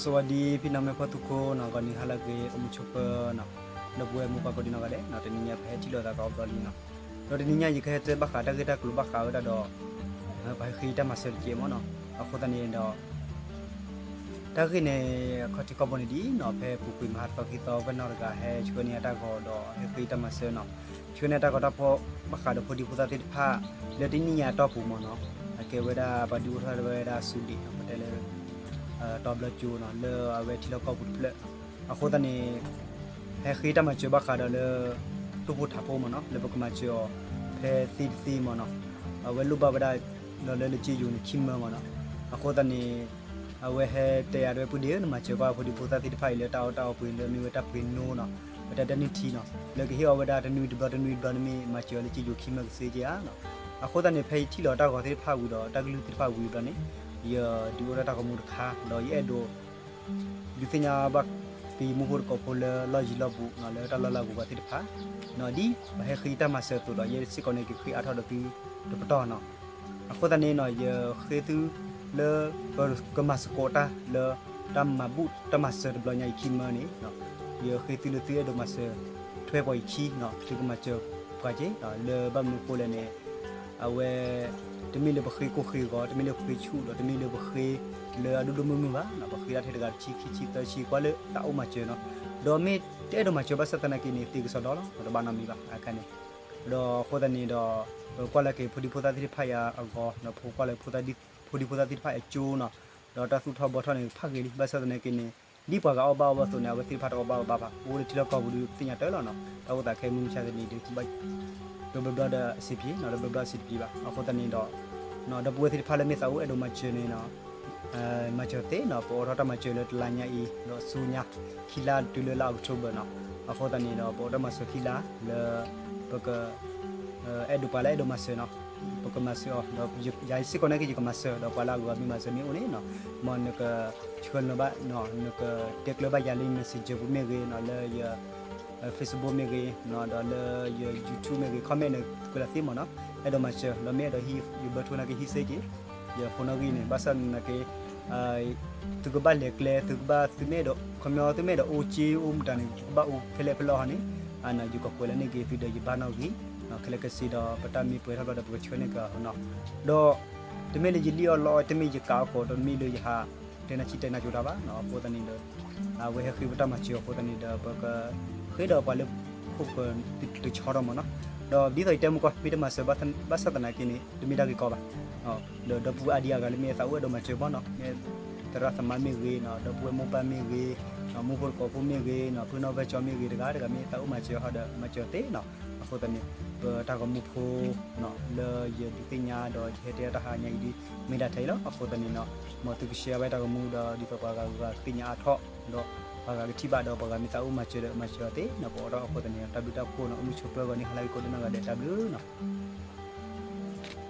စဝးဒံ ဖံနီၢ်မ့ၢ်ဖီသူခိၣ်နီၢ် ဂီၤနံၤဟါလၢအဂ့ၤ အိၣ်မုာ်ဆိးပၢၤနီၢ် ဒီပုၢ်ဝဲၢ်မိၢ်ပၢ်ကိးဒံနီၢ်ဂၤဒဲးနီၢ် တနံၤညါပဟဲထံၣ်လိာ်သးကိးဘျီလံနီၢ် ဒီးတနံၤညါ ယကဟဲတဲဘၣ်ဃးတၢ်ဂ့ၢ်တၢ်ကျိၤဘၣ်ဃးဝဲဒၣ်ဒီး ပှၤဟဲဃ့တၢ်မၤစၢၤတက့ၢ်မ့ၢ်နီၢ် အဃိသတးန့ၣ်ဒီး တၢ်ဂ့ၢ်န့ၣ် ခီၣ်ထံးခီၣ်ဘိန့ၣ်ဒ်နီၢ် ဖဲပူၤကွံာ်မဟါတသီခံသီ ပနီၢ်တဂၤဟဲဆှၢန့ၢ်အတၢ်ဂီၤဒီးဟဲဃ့တၢ်မၤစၢၤနီၢ် ဆှၢန့ၢ်အတၢ်ဂီၤတၢ်ဖီၣ်ဘၣ်ဃးဒီးဖိဒံဖိသၣ်သ့ၣ်တဖၣ် လၢတနံၣ်ညါအတီၢ်ပူၤမ့ၢ်နီၢ် အကဲဝဲဒၣ်ပှၤဒုးအိၣ်ထီၣ်ဝဲဒၣ်ဆူဒံးနီၢ် ပတဲလၢ တီဘျီကၠိနီၢ် လၢအဝဲထံလီၢ်ကီၢ်ပူၤတဖျၢၣ် အဃိသတးန့ၣ် ဟဲဃ့တၢ်မၤစၢၤဘၣ်ဃးဒီးလၢ တိၢ်ဖိထးဖိမ့ၢ်နီၢ် လၢပကမၤစၢၤအီၤ ဖဲသ့တသ့မ့ၢ်နီၢ် အဝဲလိၣ်ဘၣ်ဝဲဒၣ် ဒီးလၢလၢကၠ့ယိၤန့ၣ် ခံမၢမ့ၢ်နီၢ် အဃိသတးန့ၣ် အဝဲဟဲတဲယၤဒၣ်ဝဲ ပုၢ်ဒ့ဧၢ နမၤစၢၤကွၢ်ဖိဒံဖိသၣ်သ့ၣ်တဖၣ်အံၤလၢတၢ်အီၣ်တၢ်အီပှ့ၤလၢမ့ၢ်ဝဲတၢ်ပှ့ၤနိနီၢ် ပတဲတၢ်နုၢ်ထံနီၢ် လၢကဟ့ၣ်အီၤဝဲဒၣ်တနွံတဘျီတနွံတဘျီန့ၣ်မ့ၢ် မၤစၢၤအီၤလၢကၠ့ယိၤခံမၢကသ့က့ဧါနီၢ် အဃိသတးန့ၣ် ဖဲယထံၣ်လီၤတၢ်ဂီၤသ့ၣ်တဖၣ်ဝံၤဒီး တၢ်ကလုၢ်သ့ၣ်တဖၣ်ဝံၤဘျီန့ၣ် ယဒုးအိၣ်ထီၣ်တၢ်ဂီၤမူတခါ ဒီးယအဲၣ်ဒိး ဒုးသ့ၣ်ညါဘၣ် ပယီၤမူဖိတကိးဖိလၢလီၢ်ယံၤလီၢ်ဘူးနီၢ် လၢတၢ်လီၢ်လၢအပူၤပှၤသ့ၣ်တဖၣ် နီၢ်ဒ်ပှၤဟဲဃ့တၢ်မၤစၢၤအသိးဒီး ယဲစ့ၢ်ကီးန့ၣ် ကဃ့အါထီၣ်ဒီးသုတပတီၢ်နီၢ် အဃိသတးန့ၣ်နီၢ် ယဃ့သုလၢ ပကမၤသကိးတၢ်လၢ တၢ်မၤဘူၣ်တၢ်မၤစၢၤတဘျီညါအံၤခံမၢန့ၣ် ယဃ့သုလၢသုအဲၣ်ဒိးမၤစၢၤ ထွဲပှၤအံၤခံနီၢ် သုကမၤစၢၤပှၤက့ၤ လၢဘၣ်မနုၤအဃိလဲၣ်န့ၣ် အဝဲ တမ့ၢ်လၢပဃ့ကိၢ်ဃ့ဂီၤ တမ့ၢ်လၢပဃ့ဆူၣ်ဒီး တမ့ၢ်လၢပဃ့လၢအဒိၣ်ဒိၣ်မုၢ်မုၢ်ဘၣ်နီၢ် ပဃ့တၢ်ထဲတဂၤတဆံခံဆံသၢဆံ ကွၢ်လၢတၢ်အိၣ်မၤစၢၤနီၢ် ဒီးမ့ၢ်တအဲၣ်ဒိးမၤစၢၤဘၣ်ဆၣ်သနာ်က့န့ၣ် သ့ကစီဒီလီၤ တဘၣ်နီတမံၤဘၣ်အခါန့ၣ် ဒီးအဃိသတးန့ၣ်ဒီး ပကွၢ်လၢက့ၤ ဖိဒံဖိသၣ်သ့ၣ်တဖၣ်အံၤအဂီၤနီၢ် ပကွၢ်လၢ ဖိဒံဖိသၣ်သ့ၣ်တဖၣ်အံၤအကၠိနီၢ် ဒီးတၢ်သူၣ်ထီၣ်ဘှီထီၣ်န့ၣ် ဖးဂ့ၤလံ ဘၣ်ဆၣ်သနာ်က့န့ၣ် ဒ်ပှၤဂၤအီၣ်ဘၣ်အီဘၣ်အသိးန့ၣ် အဝဲသ့ၣ်တဖၣ်တအီၣ်ဘၣ်အီဘၣ်ဘၣ် အိၣ်လၢထံလီၢ်ကီၢ်ပူၤဒီး ပသ့ၣ်ညါတၢ်လီၤနီၢ် တၢ်အိၣ်သးခဲမုၢ်မဆါတနံၤဒီး တဘျီဘျီဒီးအဆင်ပြေနီၢ် တဘျီဘျီအဆင်တပြေဘၣ် အဃိသတးန့ၣ်ဒီး ဒီပုၢ်ဝဲၢ်သ့ၣ်တဖၣ်လၢမ့ၢ်သးအိၣ်အဲၣ်ဒိးမၤစၢၤန့ၣ်နီၢ် မၤစၢၤသ့နီၢ် ပအိးထီၣ်တၢ်မၤစၢၤလၢတလါညါအံၤ ဒီးဆူညါ ခံလါတုၤလၢလါအီးကထိဘၢၣ်နီၢ် အဃိသတးန့ၣ်ဒီး ပအိးထီၣ်မၤစၢၤခံလါလၢ ပက အဲၣ်ဒိးပှၤလၢအဲၣ်ဒိးမၤစၢၤနီၢ် ပကမၤစၢၤအီၤ ဒီးယၤစ့ၢ်ကီးနာ်က့ ယကမၤစၢၤ ဒီးပှၤလၢအဂီၢ်မ့ၢ်မၤစၢၤမ့ၢ်အိၣ်န့ၣ်နီၢ် မ်နကဆှၢလီၤဘၣ် နကတဲကျၢၤဘၣ်ယၤလၢ messenger ပူၤမ့ၢ်ဂ့ၤနီၢ် လၢယ Facebook မ့ၢ်ဂ့ၤနီၢ် ဒီးလၢယ YouTube မ့ၢ်ဂ့ၤ comment န့ၣ် ကွဲးလီၤသ့မ့ၢ်နီၢ် အဲၣ်ဒိးမၤစၢၤ ဒီးမ့ၢ်အဲၣ်ဒိးဟံး ယဘၢထိနာ်က့ ဟံးစ့ၢ်က့ၤ ယ phone နီၣ်ဂံၢ်န့ၣ် ဘၣ်ဆၣ်သနာ်က့ သုကဘၣ်လဲၤကျဲ သုကဘၣ် သုမ့ၢ်အဲၣ်ဒိး ခီပညီ သုမ့ၢ်အဲၣ်ဒိးအိၣ်ကၠ့အိၣ်မတၤန့ၣ် ကဘၣ်အိၣ်ဖဲလဲၣ်ဖဲလဲၣ်ဟီန့ၣ် ယကကွဲးလီၤန့ၢ်က့ၤသုဒီးယဘၣ်နီၣ်ဂံၢ် ခဲလၢာ်ခဲဆ့ဒီး ပတၢ်မ့ၢ်ပှဲၤထီၣ်ဘျီဒီး ပကဆှၢန့ၢ်က့ၤအီၤနီၢ် ဒီး တမ့ၢ်လၢယလံၣ်အီၣ်လီအီၣ် တမ့ၢ်ယကးအီၣ်ကီး တမ့ၢ်လၢယဟး တဲနၢ်ဆံၣ်တဲနၢ်ကၠိတၢ်ဘၣ်နီၢ် အဃိသတးန့ၣ်ဒီး အဝဲဟဲဃ့ပတၢ်မၤစၢၤအဃိသတးန့ၣ်ဒီး ပက ဃ့ဒီးပှၤလၢ ခိၣ်ဃၢၤတဆီဒီးမ့ၢ်နီၢ် ဒီးဒ်သိးယတဲမုၢ်ကီၢ် မ့ၢ်တမၤစၢၤဘၣ်ဆၣ်သနာ်က့န့ၣ် တမ့ၢ်တၢ်ဂ့ၢ်ကီဘၣ် ဒီးဒီပုၢ်ဝဲၢ်အါဒံအါဂၤလၢမ့ၢ်သးအိၣ်အဲၣ်ဒိးမၤစၢၤဘၣ်နီၢ် မ့ၢ်သရၣ်သမါမ့ၢ်ဂ့ၤနီၢ် ဒီပုၢ်ဝဲၢ်မိၢ်ပၢ်မ့ၢ်ဂ့ၤ မူဖိတကိးဖိမ့ၢ်ဂ့ၤနီၢ် ဖုနီၢ်ဖဲကၠီမ့ၢ်ဂ့ၤ တဂၤတဂၤမ့ၢ်သးအိၣ်မၤစၢၤဟီဒီး မၤစၢၤသ့နီၢ် အဃိသတးန့ၣ် ပတၢ်ဂီၤမူဖိ လၢယဒုးသ့ၣ်ညါဒီးယဟဲတဲတၢ်ဟါညါအံၤဒ် မ့ၢ်ဒၣ်ထဲအံၤလီၤ. အဃိသတးန့ၣ်နီၢ် မ်သုက share ဝဲတၢ်ဂီၤမူဒီး ဒ်သိးပှၤဂၤဂၤကသ့ၣ်ညါအါထီၣ် ဒီးပှၤဂၤကထံၣ်ဘၣ်ဒီး ပှၤဂၤမ့ၢ်သးအိၣ်မၤစၢၤဒီး မၤစၢၤအီၤသ့နီၢ် ပအိးထီၣ်အဃိသတးန့ၣ် တၢ်ဘျုးတၢ်ဖှိၣ်နီၢ် အိၣ်မုာ်ဆိးပၢၤဂီၤန့ၣ် ဟါလၢအဂ့ၤကိးဒိၣ်နီၢ်ဂၤဒဲး တၢ်ဘျုးနီၢ်.